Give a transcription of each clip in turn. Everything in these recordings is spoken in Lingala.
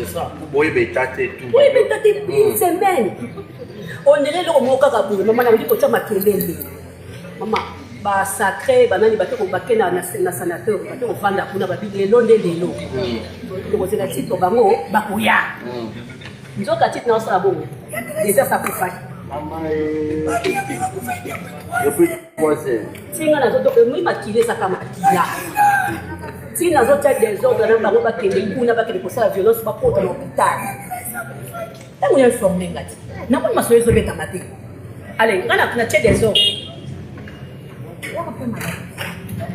C'est ça. Boyeba eta te tout. Boyeba eta te une semaine. On dirait eloko moko kaka boye mama nakoki kotia makelele. Mama ba sacré banani bake bake na na sanateur bake kovanda kuna babi lelo nde lelo. Tokozela titre bango bakoya. Nzoka titre na osala bongo. Déjà ça kufaki. Depuis 3 heures. Tinga nazo moi makila ezaka makila. Ti nazotia desordre na bango bakende kuna bakende kosala violence bakota na hôpital. Ntango ya informe nga ti namoni masolo ezobetama te. Ale nga na natie desordre.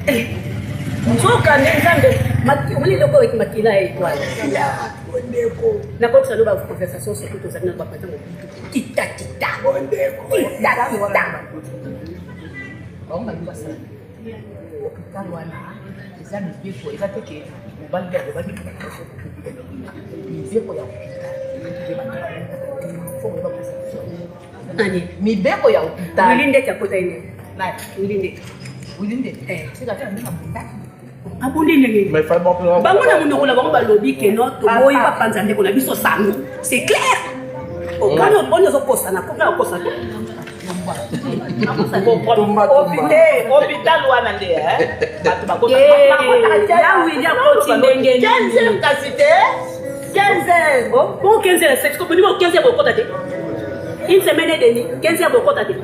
Eh, nzoka nde nzambe omoni eloko oyo makila ya etoile. Nakotisa no ba conversation surtout tozali na bapata mobutu kita kita kita kita. Bango balingi basala hôpital wana eza mibeko eza te ke mobali nde alobaki mibeko ya hôpital Nani? Mibeko ya hôpital. Willy Ndeke akota ye nini? Nani? Willy Ndeke. Willy Ndeke. Eh. Sika te ndenge abundaki. Abundi ndenge nini? Mais fallait bon Bango na monoko na bango balobi ke no toboyi bapanza ndeko na biso sango. C'est clair. Okani oboni ozokosana, koka okosa te. Hôpital wana nde bato bakota. Ya Willy akoti ndenge nini? Kasi te 15 heures. Oh, bon 15 heures, c'est comme 15 heures bokota te. Une semaine et demie, 15 heures bokota te.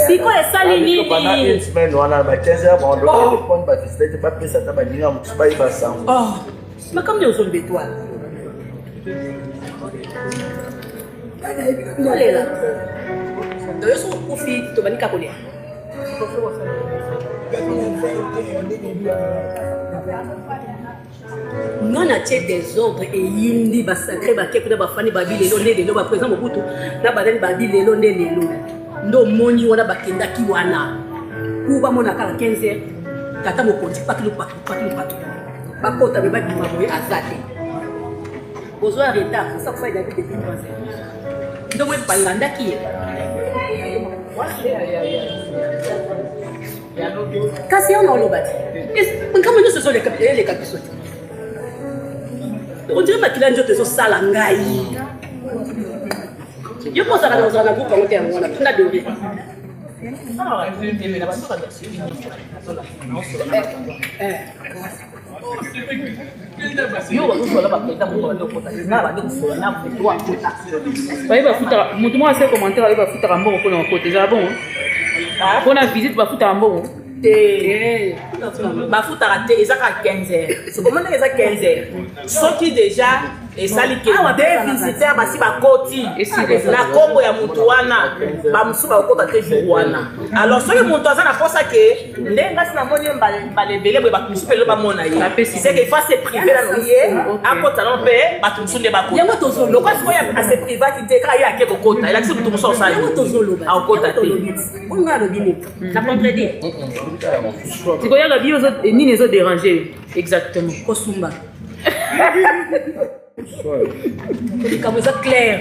Sikoyo esali nini? Pendant une semaine wana ba 15 heures bon donc téléphone ba visite te bapesa ata baninga mosusu bayeba sango. Oh, makambo nini ozoloba etoile? Tolela. Toyo soki okufi tobandi kaka kolela. Nga natie desordre eyindi basacre bake kuna bafandi babi lelo nde lelo ba président Mobutu na banani babi lelo nde lelo nde omoni wana bakendaki wana ku bamona kaka 15 heures tata mokonzi patulu patulu patulu patulu bakota me babima boye aza te bozwa retard osa kosala david depuis 3 heures ndongo balandaki ye kasi yango naoloba te nkambo nyonso ezoleka biso te ondire makila nzoto ezosala ngai yo mpo ozalaka na ozala na groupe yango te yango wana tuna dore Yo bazosola bapreta moko bande okota nga bande kosola na moto akota. Baye bafutaka moto moko ase commentaire baye bafutaka mbongo mpona kokota ezala bongo mpona visite bafutaka mbongo te bafutaka te eza kaka 15 heures omoni ndenge eza 15 heures soki deja esali ke de visiteur basi bakoti na nkombo ya motu wana bamosusu bakokota te jour wana alors soki moto aza na mposa ke nde nga si namoni ye mbala ebele boye bato mosusu mpe lelo bamona ye c'est que il faut se priver nano ye akota nano mpe bato mosusu nde bakota lokola sikoyo ase privaki te kaka ye ake kokota elakisi moto mosusu osali akokota te Nga alobi nini? Na contredire. Sikoyo yaka bio nini ezo déranger exactement? Kosumba. Likambo eza clair.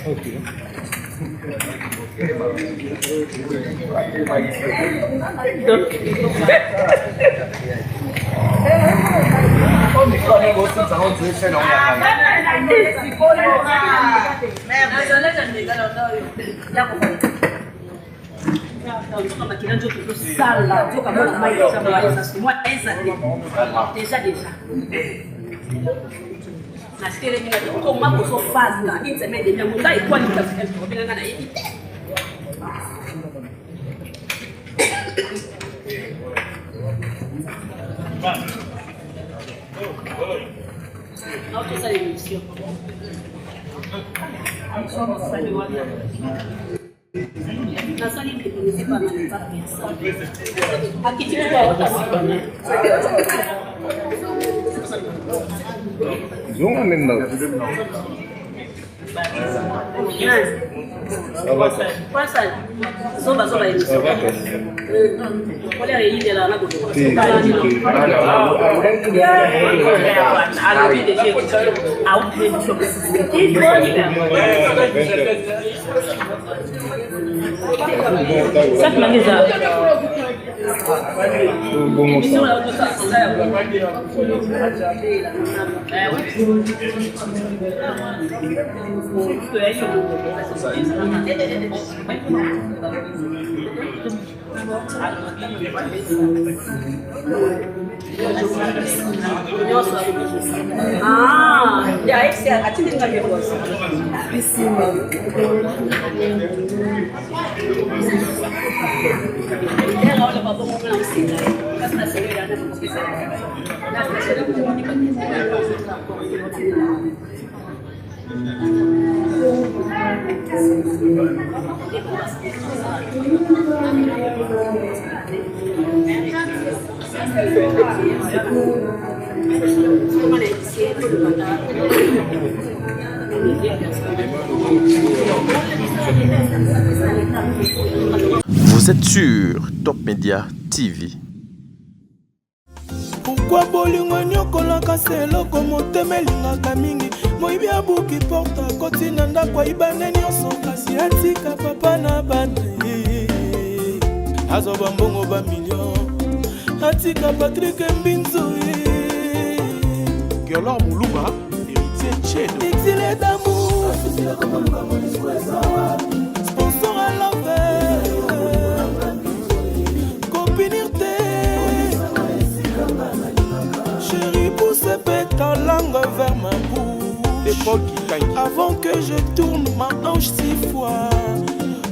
Okay. Nzoka makila nzoto ezosala nzoka mwana mai eza te deja deja natelemi na koma kozofanda une semaine demi yango ngai ekwani obenga ngai nayebi te naotosala émission nasali akiti Zonga nenda. Ça va ça. Zoba zoba Ça va toi. Colère eyindela na Te, te. Sac na eza. Ah, atindi nga Vous êtes sur Top Media TV. Pourquoi bolingo enyokolaka se eloko motema elingaka mingi moyibi abuki porte akoti na ndako ayiba nde nyonso kasi atika papa na bana ye azwa bambongo bamilio atika patrik mbinzo ye Gelor Muluba, héritier Tchedo. Exilé d'amour, sponsor à l'envers, copinir te, chérie pousse ta langue vers ma bouche, avant que je tourne ma hanche six fois.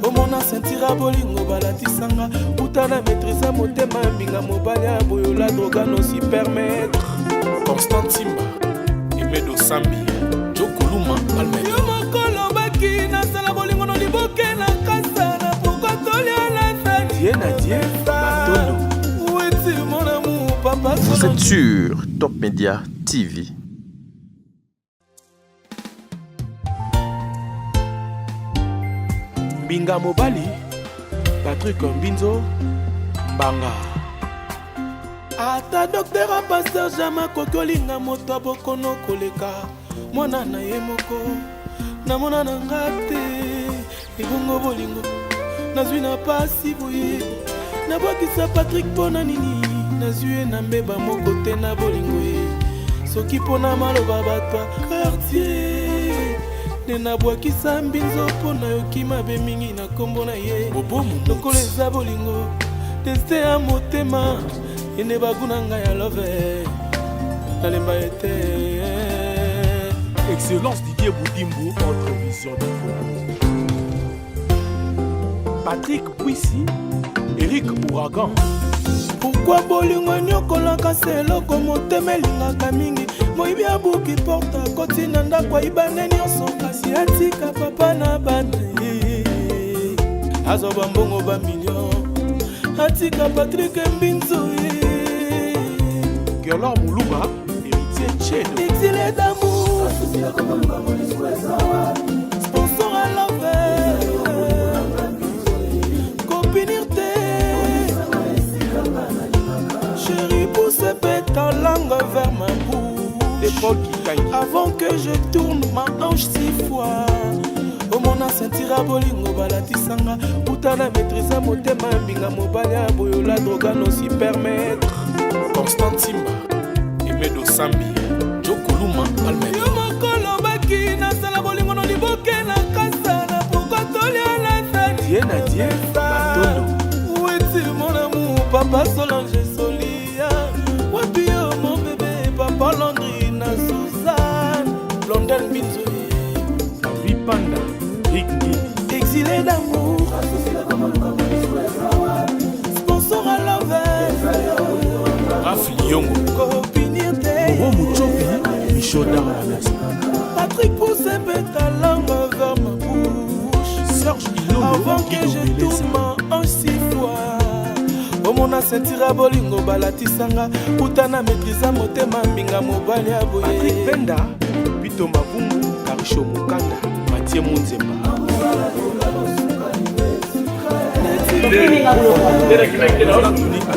Omona sentira bolingo balatisanga uta na maîtrise motema mbinga mobali ya boyola droga nosi permettre. Constant Timba, Emedo Sambi, Jokuluma Almed. Yo moko olobaki nasala bolingo no liboke na kasa na pourquoi tolia na sani. Die na die, Matondo. Weti mon amour, papa. Vous êtes sur Top Media TV. Mbinga mobali, Patrick Mbinzo, Mbanga. Ata docteur a pasteur jamais akoki olinga moto ya bokono koleka mwana na ye moko. Namona na nga te ebongo bolingo nazwi na pasi boye nabwakisa Patrick mpo na nini nazwi ye na mbeba moko te na bolingo ye soki mpo na maloba bato ya quartier nde nabwakisa mbinzo mpo nayoki mabe mingi na nkombo na ye lokola eza bolingo teste ya motema ene bagu na ngai ya love nalemba ye te. Excellence Didier Boudimbu, autre vision du Congo. Patrick Bouissi, Eric Ouragan. Pourquoi bolingo enyokolaka se eloko motema elingaka mingi moyibi abuki porte akoti na ndako ayiba nde nyonso kasi atika papa na bana ye azwa bambongo bamilio atika Patrick Mbinzo ye Gelor Muluba, héritier Tchedo. Exilé d'amour, sponsor à l'envers, copinir te, chérie pousse ta langue vers ma bouche, avant que je tourne ma hanche six fois. Omona sentira bolingo balatisanga uta na maîtrise motema mbinga mobali ya boyola droga nosi permettre. Constant Timba, Emedo Sambi, Jokuluma Almed. Yo moko olobaki nasala bolingo no liboke na kasa na pourquoi tolia na sani. Die na die, Matondo. Weti mon amour, papa Solange Solia. Wapi yo mon bébé, papa Landry na Suzanne. Blondel Mbinzo. Savi Panda, Rick Ndidi. Exilé d'amour, sponsor à l'envers, Raph Liongo, copinir te, Bobo Muchopi, Michaud Darmanas. Patrick pousse ta langue vers ma bouche, Serge Ilolo, avant que Guido je Beleza. tourne ma hanche six fois. Omona sentira bolingo balatisanga uta na maîtrise motema mbinga mobali ya boye. Patrick Benda, Pito Mavungu, Karisho Mukanda, Mathieu Munzemba.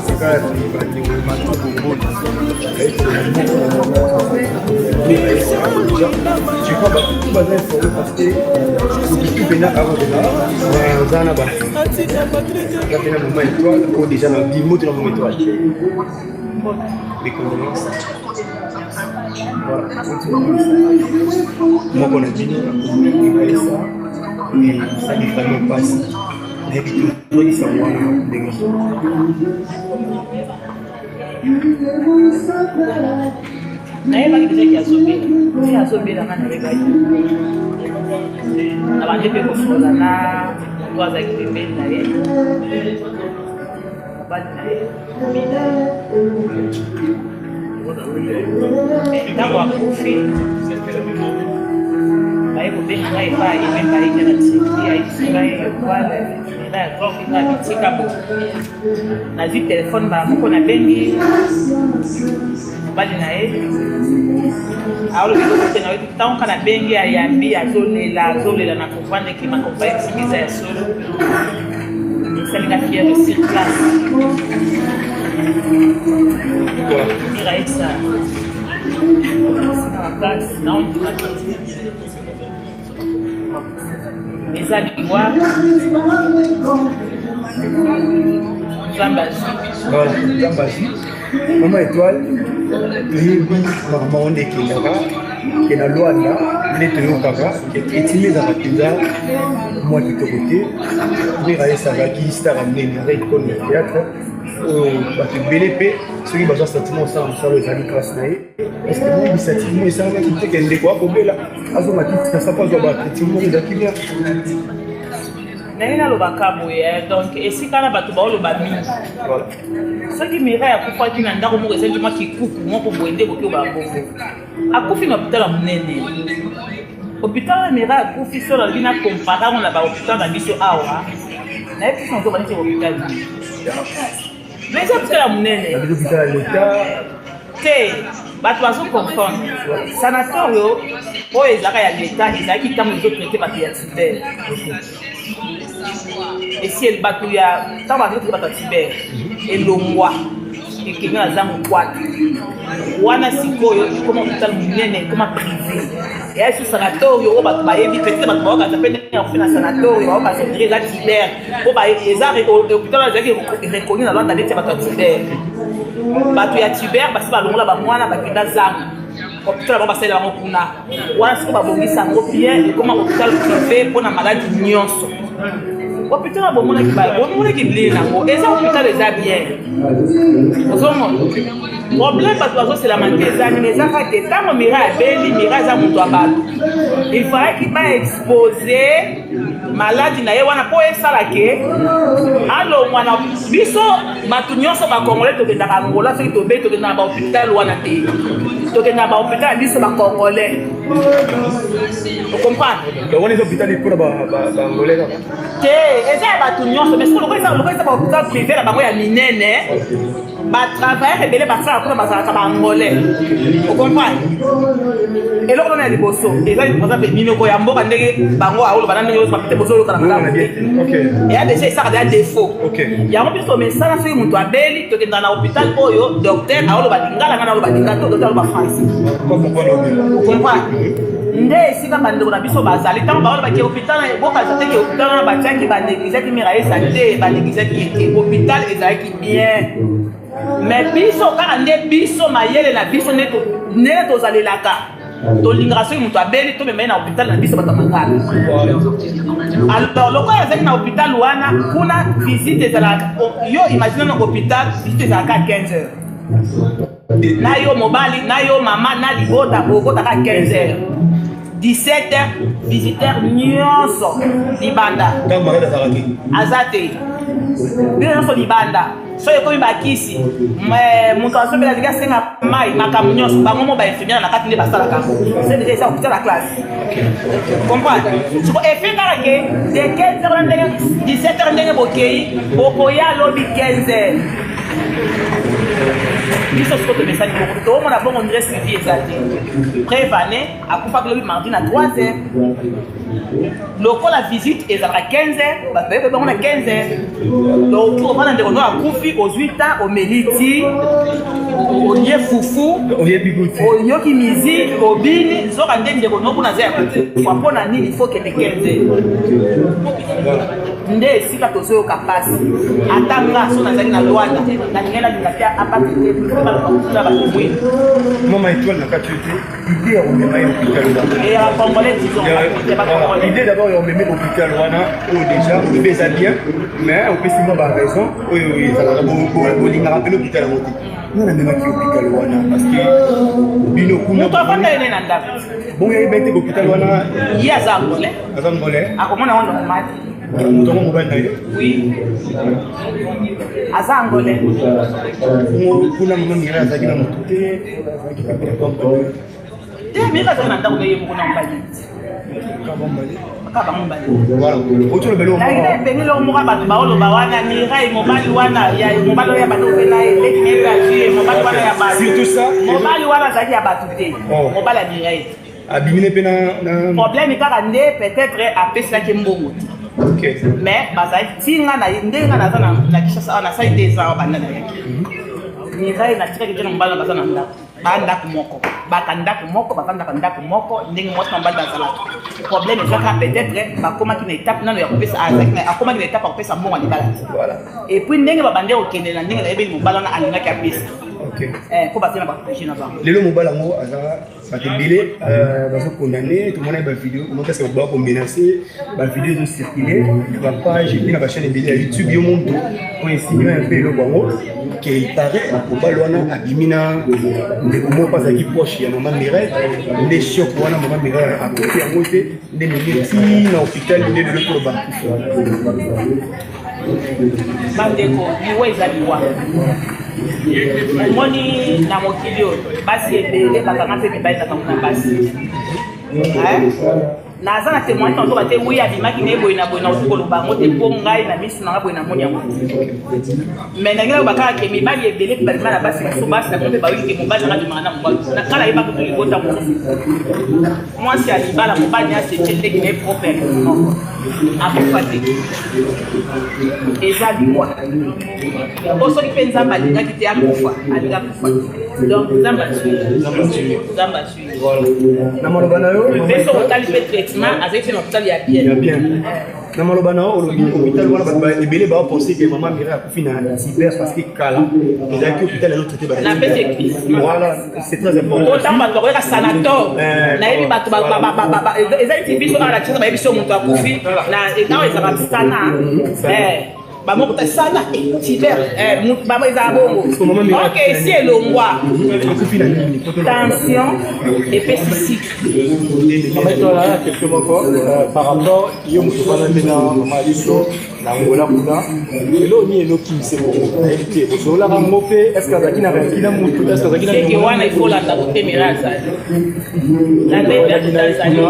Je crois bato baza informe parce que lobitu mpena akobela oza na ba pena mama étoile oyo déjà na bimo to na mama étoile. Mes condoléances. Voilà, moko na bino nakomaesa esali vraiment mpasi, nayebi tozongisa wana ndenge. Nayebaki deja ke azobela, te azobela nga nayebaki, na bande mpe kosolola na moto azalaki pembeni na ye, mobali na ye, mi na ye. Ntango akufi, baye kobenga ngai epai ye meme, bayeke na Turki, ayebisi ngai etoile ela ya grand nga bitika bo. Nazwi telefone mbala moko, nabengi mobali na ye, aolobi eloko te. Nayoki ntango ka nabengi, ayambi, azolela, azolela. Na comprendre ke makambo bayebisi eza ya solo. Esalinga fièvre sur place. Miraesa makasi, naondima te, eza liwa, Nzambe azwi biso. Voilà, Nzambe azwi mama étoile. Toyebi makambo yango nde ekendaka ke na Lwanda, nde toyokaka ke etimi ezalaka mpenza mwa kitoko te. Miraesa azalaki star ya monene, aza icône ya théâtre oyo bato ebele mpe soki bazwa sentiment osala mosala ezali grâce na ye. Est ce que boyebisa timo esalamaki te ke ndeko akobela, azonga Kinshasa mpo azwa batraitement moko ezalaki bien? Ndenge nalobaka boye, donc esika na bato baoloba mingi, soki Mirai akufaki na ndako moko ezalaki mwa kikuku moko boye nde ekoki obaa bongo. Akufi na hôpital ya monene, hôpital ya Mirai akufi. So nalobi na compare yango na bahôpital na biso awa, nayebi biso nazoba neti hôpital, mais eza hôpital ya monene. Hôpital ya l'État. Te, bato bazo comprendre. Sanatorio oyo ezalaka ya l'État ezalaki ntango ezotraite bato ya tuber, esi bato ya ntango bazotraite bato ya tuber elongwa, ekende na zango kwate wana. Sikoyo ekoma hôpital monene, ekoma privé, eya su sanatorio oyo bato bayebi. Peut-être bato baokanisa mpe ndenge akufi na sanatorio, baokanisa ndenge eza tuber, po eza hôpital oyo ezalaki reconnu na Lwanda neti ya bato ya tuber. Bato ya tuber basi balongola bamwana, bakenda zanga hôpital bango, basalela bango kuna wana. Sikoyo babongisa yango bien, ekoma hôpital privé mpona maladi nyonso. Hôpital bomonaki, bomonaki bilili nango, eza hôpital eza bien. Ozomona problème bato bazoselama te eza nini? Eza kaka te ntango Mira abeli, Mira aza moto ya bato, il fallaki baexpose maladi na ye wana mpo esala ke alongwa na biso. Bato nyonso bacongolais tokendaka Angola, soki tobei tokenda na bahôpital wana te, tokenda na bahôpital ya biso bacongolais, ocomprendre? Wana eza hôpital mpona baangolais kaka? Te, eza ya bato nyonso, mais soki lokola eza bahôpital privé na bango ya minene, batravailleur ebele basala kuna bazalaka baangolais, ocomprendre? Eloko nano ya liboso eza par exemple minoko ya mboka, ndenge bango aoloba na ndenge oyo te bozoyokana malamu te, eya déjà esaka deya défaut yango. Biso mesala, soki moto abeli, tokendaka na hôpital oyo docteur aoloba lingala, ngai naoloba lingala to docteur aloba français, comprendre? Nde esika bandeko na biso bazali, ntango baolobaki hôpital, bokanisa te ke hôpital wana batiaki, banégligeaki Miraesa te, banégligeaki ye te. Hôpital ezalaki bien, mais biso kaka nde biso mayele na biso ndenge tozalelaka, tolingaka soki moto abeli tomema ye na hôpital na biso bato ya mangala. Alors lokola azalaki na hôpital wana, kuna visite ezalaka, yo imagine, na hôpital visite ezalaka 15 heures. Na yo mobali, na yo mama, na libota, bokotaka 15 heures, 17 heures visiteur nyonso libanda. Aza te, bino nyonso libanda. Soki ekomi bakisi, moto asobela, alingi asenga mai, makambo nyonso bango mo bainfirmière na kati nde basalaka yango. C'est déjà eza hôpital ya classe, comprendre? Siko effet kaka ke de 15 heures na ndenge 17 heures, ndenge bokei, bokoya lobi 15 heures. Biso sikoyo tomesani bongo, toomona bongo ndre suivi eza te. Preuve année akufaki lobi mardi na 3 heures. Lokola visite ezalaka 15 heures, bato bayebi bango na 15 heures. Donc ovanda ndeko no akufi, ozwi temps, omeli ti, olie fufu, oyoki musique, obini, nzoka nde ndeko no kuna aza ya kokufa. Mpo na nini faut kende 15 heures? Nde esika tozoyoka mpasi. Ata nga so nazali na Luanda, nalingai nalinga te apatrite te bato mwindu. Mama Etoile na kati te idée ya komema ye hôpital wana. Et ya congolais disons, ya ba congolais. Idée d'abord ya komema hôpital wana oyo déjà olobi eza bien mais opesi mwa ba raison oyo ezalaka bolingaka mpe l'hôpital yango te. Nga namemaki hôpital wana parce que bino kuna moto afanda ye ne na ndako. Bongo yayeba ete hôpital wana ye aza angolais. Aza angolais. Akomona yango normal. Moto yango mobali na ye. Oui. Aza angolais. Kuna mama Mireille azalaki na moto te. Azalaki Te Mireille azalaki na ndako na ye moko na mobali. Kaka bango mibale. Voilà. Nalingi eloko moko bato baoloba wana Mireille mobali wana ya mobali oyo ya bato mpe na ye leki na ye mpe azwi ye mobali wana ya bato. Surtout ça. Mobali wana azalaki ya bato te. Mobali ya Mireille. Abimine mpe na problème kaka nde peut-être apeselaki mbongo te. Okay. Mais bazalaki ti nga na ndenge nga naza na Kinshasa awa nasali 2 ans banda nayaki. Mireille natikaki te na mobali baza na ndako. Ba ndako moko. Baka ndako moko, bafandaka ndako moko, ndenge mwasi na mobali bazalaka. Problème eza kaka peut-être bakomaki na étape nano ya kopesa azalaki na akomaki na étape ya kopesa mbongo ya libala te. Voilà. Et puis ndenge babandaki kokende na ndenge nayebeli mobali wana alingaki apesa. Okay. Eh, po baza na ba projet na bango. Lelo mobali yango aza bato ebele bazokondane, tomonaki bavideo comment est-ce que bato bakomenace, bavideo ezocircule na bapage epuis na bachaîne ebele ya YouTube. Yo moto oyo insinue un peu eloko yango ke il paraît mobali wana abimi na ndeko moko azalaki proche ya mama Mireille, nde choc wana mama Mireille akoki yango te, nde memi ti na hôpital, nde lelo koloba akufa. Bandeko, liwa eza liwa. Omoni na mokili oyo basi ebele bakanga mpe mibali na bango na basi. Naza na témoignage nazoba te wi abimaki na ye boye na boye, nakoki koloba yango te mpo ngai na miso na ngai boye namoni yango. Mais ndenge naloba kaka ke mibali ebele mpe babima na basi mosusu, basi na bango mpe bayoki ke mobali nanga abimaka na mobali. Na kala yebaka kutu libota mosusu mwasi ya libala mobali na asepeli ndenge na ye propre ya moko akufa te, eza liwa. Po soki mpe Nzambe alingaki te akufa, alingi akufa te. Donc Nzambe azwi, Nzambe azwi. Na maloba na yo mpe soki otali mpe traitement azali mpe na hôpital ya bien. Ya bien. Na maloba na yo olobi hôpital wana bato ebele baopense ke mama Mireille akufi na cyber parce que kala ezalaki hôpital ya notre te. Voilà, c'est très important. Otango bato bakoyaka sanator, nayebi bato eza neti biso awa na Kinshasa bayebi so moto akufi na awa ezalaka sana bamoko ta sana cyber bamo ezala bongo. Ok, esi elongwa tension epesi cycle. Mama Etoile, question moko par rapport yo moto ofanda nde na mama biso na Angola kuna, eloko nini elokimisa bongo nayebi te, bosololaka yango mpe est ce que azalaki na ranki na motu, est ce que azalaki na seke wana il faut landa kotemela azali azali.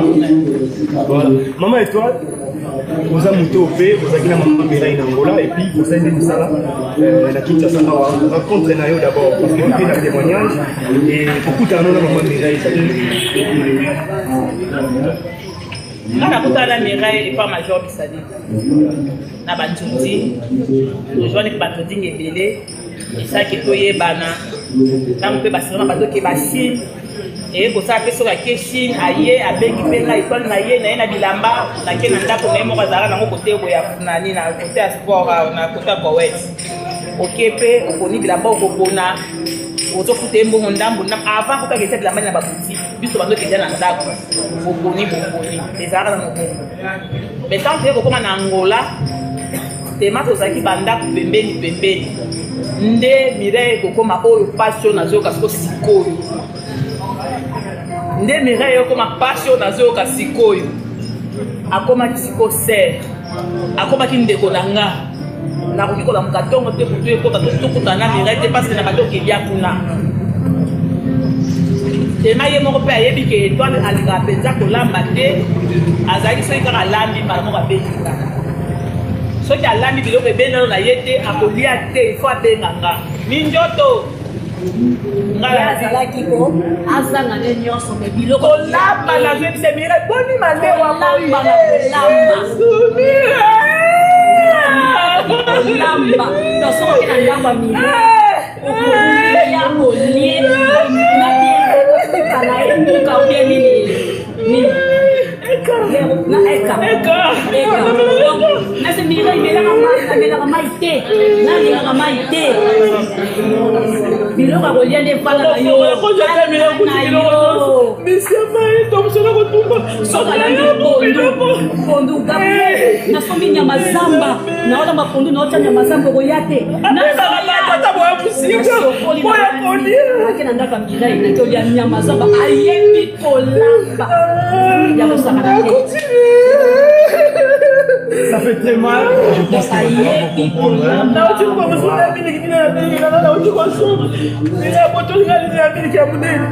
Mama Etoile, oza moto oyo mpe ozalaki na mama Mireille na Angola et puis osali nde mosala na Kinshasa awa. Rencontre na yo d'abord, parce que mpe na témoignage et kokutana no na mama Mireille ezali? Nga nakutana na Mireille epa Major Bisali na banzunzi, tozwani mpe batodinga ebele, esalaki toyebana. Ntango mpe basala na bato ke bachine eye kosala mpe soki ake Chine aye abengi mpe ngai Etoile na ye na ye na bilamba nake na ndako na ye moko azalaka nango kote boya nani na kote ya sport na kote ya Kowet. Oke mpe oponi bilamba okopona, ozofuta ye mbongo ndambo ndambo avant kotaka etia bilamba na baboutique. Biso bandoki eza na ndako, boponi boponi ezalaka na mobongo. Mais ntango toye kokóma na Angola, tema tozalaki bandako pembeni pembeni, nde Mireille kokóma oyo pasi oyo nazoyoka siko sikoyo, nde Mireille okóma pasi oyo nazoyoka sikoyo. Akomaki siko ser, akomaki ndeko na nga. Nakoki kolamuka ntongo te butu ekota tokutana na Mireille te parce que na bandi okelia kuna. Tema ye moko mpe ayebi ke Etoile alingaka mpenza kolamba te, azalaki soki kaka alambi mbala moko abengi nga. Soki alambi biloko ebele nano na ye te, akolia te, il faut abenga nga. Minjoto Ye azalaki ko azanga nde nyonso me biloko kolamba nazoyebisa mire boni malewa kolamba na kolamba kolamba donc soki oke na ndako ya mire okolia olie na bien okokuta na ye nduka obie nini nini na eka eka nase mireille melaka mai namelaka mai te nalingaka mai te biloko ya kolia nde efanda na yo pondu gabriel nasombi nyama zamba naolamba pondu naotya nyama zamba okoya te ake na ndako ya mireille nake olia nyama zamba ayebi kolamba ya kosakana te. Ça fait très mal, je pense que vous comprendre. Nauti kokosuka miliki bino na miliki nanga nauti kosuka botolinga nini ya miliki ya monene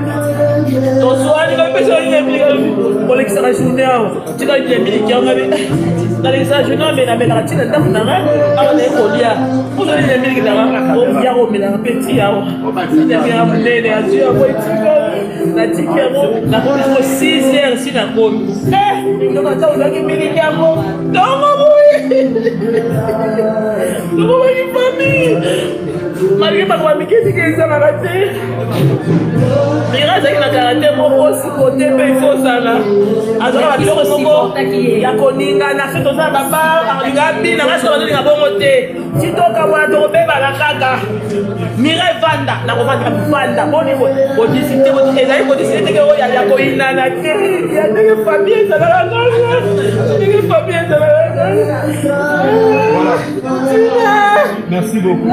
toswani bapesa nini ya miliki kolekisaka journée awa tika nini ya miliki yango nalekisaka journée awa me namelaka ntina ndako na nga awa naye kolia ozo nini ya miliki nanga oya komelaka mpe ti awa nini ya monene azwi yango etika natiki yango nakomi yango 6 heures si nakomi donc ata ozwaki miliki yango ntongo boye tokomaki famille malgre makambo mike mike ezalaka te mira azalaki na karate moko sikote mpe ifo ozala azalaka biloko moko ya koningana soki toza na babar alinga bina nga soki bazolinga bongo te ti tokabwana tokobebana kaka mirai vanda nakovanda vanda boni bodisite ezali bodisite teke oyo ya koyinana te ya ndenge famille ezalaka kaka ndenge famille ezalaka kaka. Merci beaucoup.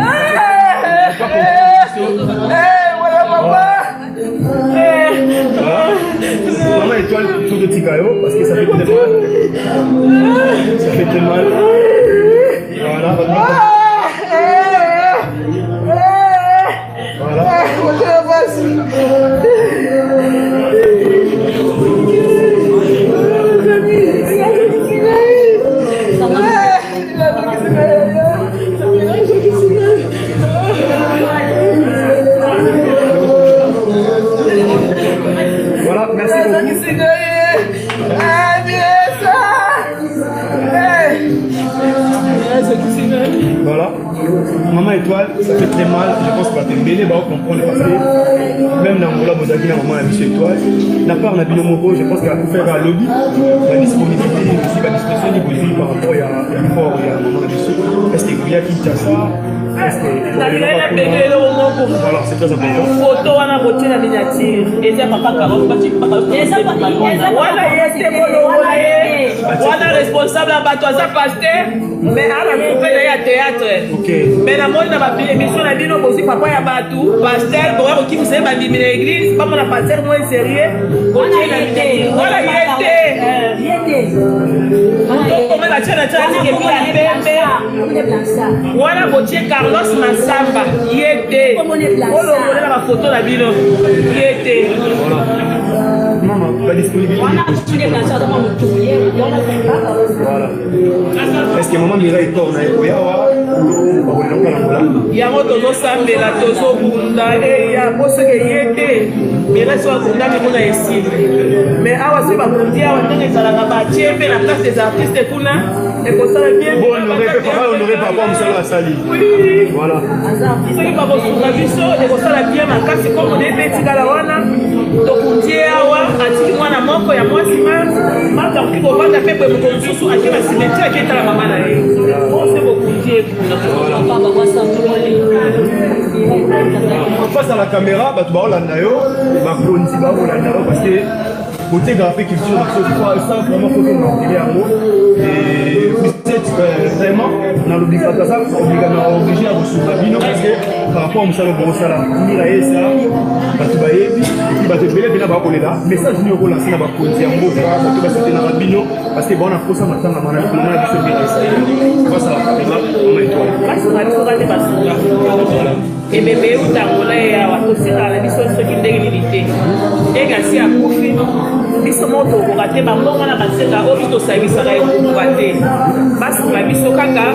Maman étoile, faut que tu parce que ça fait très mal. Ça fait très mal. Voilà, voilà. Voilà, merci beaucoup. Voilà. Maman étoile, ça fait très mal. Je pense que Mbele va comprendre parce que même dans Angola, vous avez maman la mission étoile. La part na bino moko, je pense qu'elle a faire un lobby, la disponibilité, aussi la disposition par rapport à fort ya maman na biso. Est-ce que koya Kinshasa? Est-ce que Voilà, c'est très important. Photo wana botie na miniature eza papa wana ye te bolongola ye wana responsable ya bato aza pasteur mais aza na groupe na ye ya théâtre mais namoni na baémission na bino bozwi papa ya bato pasteur boya kokimisa ye bandimi na église bamona pasteur moins sérieux botie na miniature wana ye te okomela tia na tia tike ya pembe wana botie Carlos Masamba ye te olongolela bafoto na bino ye te. Mama, ba disponibilité. Voilà. Est-ce que maman Mireille corps na ekoya wa bakolelaka na ngola? Yango tozosambela tozobunda eya po soki eye te Mireille soki akundami kuna esili mais awa soki bakundi awa ndenge ezalaka batie mpe na place des artistes kuna ekosala bien. Bon honoré mpe papa honoré papa mosala asali. Voilà. Soki bakosunga biso ekosala bien makasi kombo na ye mpe etikala wana tokundi ye awa atiki mwana moko ya mwasi marta akoki kovanda mpe boye mokolo mosusu ake na cimetière ake etala mama na ye ose bokundi ye kuna. Face à la caméra bato baolanda yo bakonzi bakolanda yo parce que botekaka mpe culture na biso ça vraiment faut tomartele yango et vous êtes vraiment na lobikaka aza na oblige ya kosunga bino parce que par rapport mosala bokosala mira yesa bato bayebi epuis bato ebele mpena bakolela message nini okolanse na bakonzi ya mboka bato basutenaka bino parce que baona mposa matanga mama na biso mira yesa basala mama étoile basunga biso kaka nde basunga ebembe euta angola ye awa tosilaka na biso soki ndenge nini te ndenge asi akufi. Biso moko tokokoka te, bambongo wana basenga oyo biso tosangisaka ekokoka te. Basunga biso kaka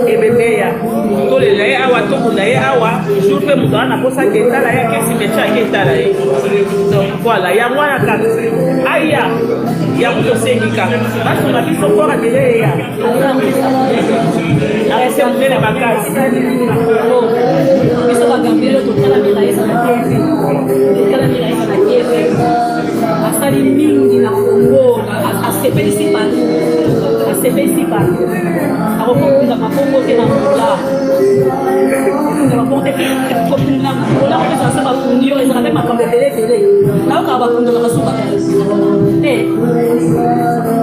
ebebeya tolela ye awa, tokunda ye awa, jour mpe moto wana naposa ake etala ye, ake cimetière ake etala ye. Donc voilà, yango wana kaka aya yango tosengi kaka basunga biso kora deja eya arese monene makasi. Biso bagambelo totala Miraesa na TV, totala Miraesa na TV, asali mingi na Congo, asepelisi bato, asepelisi bato. Akokokunda makongo te na Angola, kokunda makongo te, kokunda Angola kopesa so bakundi yo ezalaka mpe makambo ebele ebele. Nayokaka bakundolaka so bato te,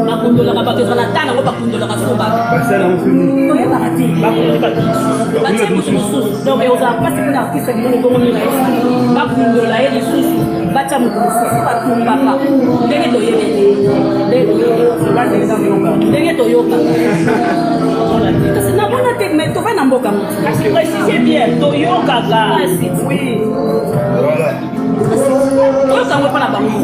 bakundolaka bato, ezala ta nango bakundolaka so bato, toyebaka te, batie moto mosusu. Donc ekozala mpasi mpona artiste monene bongo Miraesa, bakundola ye lisusu, batya moto mosusu. Batumbaka ndenge toyebeli, ndenge toyokaka, kasi namona te, mais tova na mboka moto. Kasi précise bien, toyokaka. Oui, toyoka yango mpo na bango.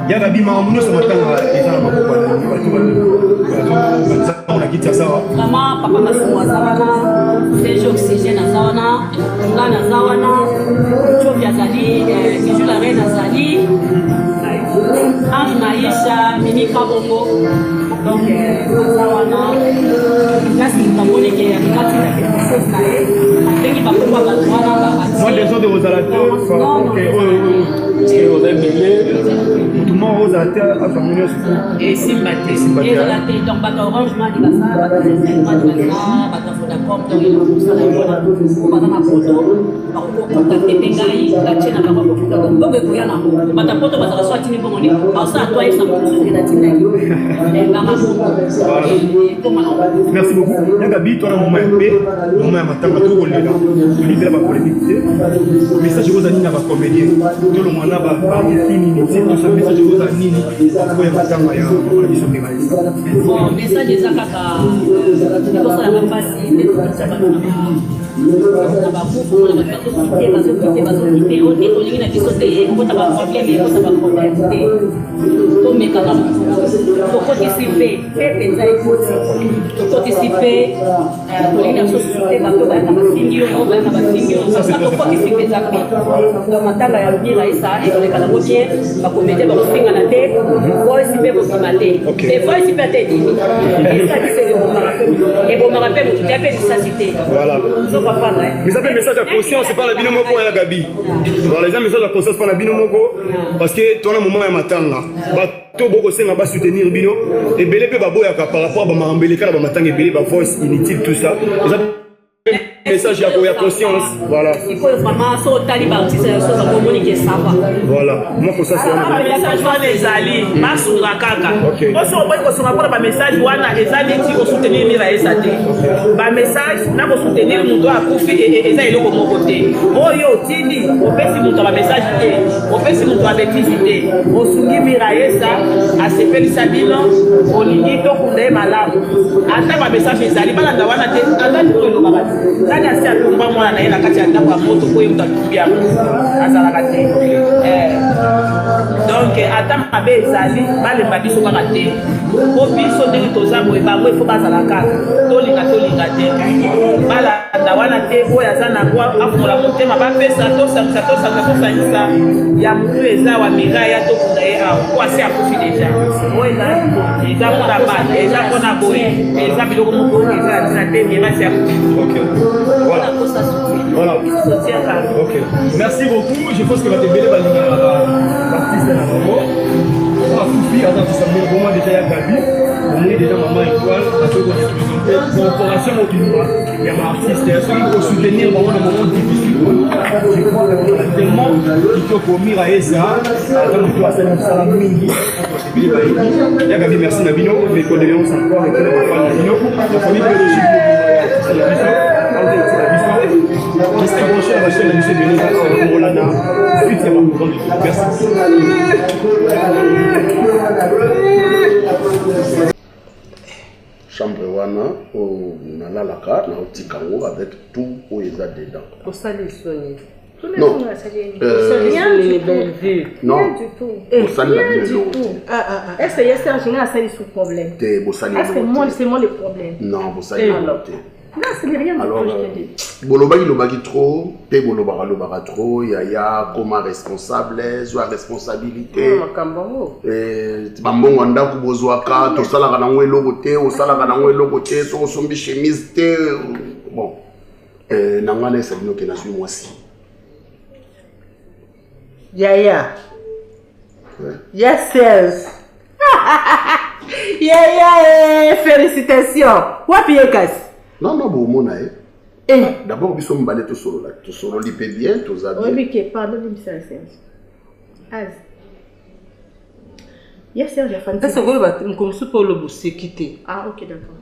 Yaka bima makambo nyonso, matanga eza na maboko ya bato baza na kiti ya sawa. Mama, papa Masumu aza wana, Serge Oxygène aza wana, nga naza wana, Tiovi azali, Bijou la Reine azali, Ange Maisha, Mimi Kabongo, donc aza wana. Place moto amoni ke kati na quelque chose na ye, abengi bakombo ya bato wana. Mwa désordre kozala te par rapport ke oyo oza ebele, motu moko ozala te azwa ngo nyonso. Esimba te. Esimba te. Ezala te. Donc bato ya Orange Mani baza, bato ya Airtel Mani baza, bato ya Vodacom, donc eloko mosala yango wana. Oyo baza na poto bakocontacte mpe ngai, batie na bango kofuta. Donc mbongo ekoya nango. Bato ya poto bazala so atindi mbongo nini, baosala to ayebisa moto mosusu ke natindaki nganga mbongo ekoma nango. Merci beaucoup Yaka Bi. Twana moment ya mpe moment ya matanga, tokolela, tolibela bapolémique te. Message ekozala nini na bacomédien? Tolongwa na bafinini te, tosa message ekozala nini po ya matanga ya mama na biso Miraesa? Bon, message eza kaka ekosalaka mpasi nde tokisa bato na bakufu mpona bato bazokite, bazokite, bazokite o te, tolingi na biso te, ekota baproblème, ekota baproblème te. Tomekaka, tokotisi mpe mpe mpenza ekoti, tokotisi mpe, tolingi na biso susu te. Bato bayaka bafingi yo, bayaka bafingi yo, tokotisi mpenza mpe. Donc matanga ya Miraesa ekoleka nango bien, bacomédien bakofingana te, voice mpe kobima te, e voice mpe ata edimi esakisi, ebomaka mpe motu te, mpe lisasi te. Voilà. Ozo comprendre? Eza mpe message ya conscience mpa na bino moko ya Gabi. Voilà, eza message ya conscience mpa na bino moko, parce que twana moment ya matanga, bato bokosenga basoutenir bino ebele mpe baboyaka par rapport a bamakambo eleka na bamatanga ebele, bavoice inutile, tout ça. Eza message ya conscience, voilà. Sikoyo vraiment so otali baartiste ya so bango, omoni ke ça va. Voilà, mwa kosasi wana. Bamessage wana ezali, basunga kaka. Po soki oboyi kosunga mpona bamessage wana, eza neti kosoutenir Miraesa te. Bamessage na kosoutenir moto akufi eza eloko moko te. Oyo otindi, opesi moto ya bamessage te, opesi moto ya betise te. Osungi Miraesa, asepelisa bino, olingi tokunda ye malamu. Ata bamessage ezali, balanda wana te. Ata liko elobaka te, nani asi atumba mwana na ye na kati ya ndako ya moto po ye moto atumbi yango? Azalaka te. Donc ata mabe ezali, balemba biso kaka te, po biso ndenge toza boye, bango ifo bazala kaka, tolinga tolinga te, balanda wana te. Oyo aza nango afungola motema, bapesa, tosangisa, tosangisa, tosangisa ya motu eza wa Miraya, tokunda ye awa, po asi akufi deja. Oyo eza mpona bana, eza mpona boye, eza biloko moko eza na ntina te. Mirasi akufi. Ok, voilà. Voilà. Ok. Merci beaucoup. Je pense que bato ebele balingaka baartiste na bango. Akufi aza artiste monene. Vraiment déjà ya Gabi, omoni déjà mama Étoile azoki koreprésente corporation mobimba ya baartiste. Soki kosoutenir bango na moment difficile oyo, je crois que tellement kitoko. Mira eza aza moto asali mosala mingi, ebele bayebi. Ya Gabi, merci na bino, mes condoléances encore epai na bafani na bino, la famille biologique ya artiste na biso, na biso. Restez branchés na bachaîne na biso ebele eza kolanda suite ya baprogramme. Merci. Chambre wana oyo nalalaka, naotika yango avec tout oyo eza dedans. Osali soni. Non. Rien du tout. Non. Rien du tout. Bosali na Rien bino du eloko tout. Est-ce que Serge nga asali sous problème? te. Bosali Est-ce que eloko moi te. c'est moi le problème? Non, bosali eloko te. Non, c'est rien du Alors, tout, je te dis. Bolobaki lobaki trop mpe bolobaka lobaka trop. Yaya, koma responsable, zwa responsabilité. Makambo yango. Bambongo ya ndako bozwaka, tosalaka nango eloko te, osalaka nango eloko te, soki osombi chemise te. Bon, na ngai nayesa bino ke nazwi mwasi. Yaya, ya Serge, yaya, félicitation. Wapi ye kasi? Non, non, bomona ye. D'abord biso mibale tosolola, tosololi mpe bien, toza bien. Oyebi ke pardon, limbisa Serge. Az. Ya Serge afandi. Ese okoyeba mokomosu mpe oloba oseki te. Ah, ok, d'accord.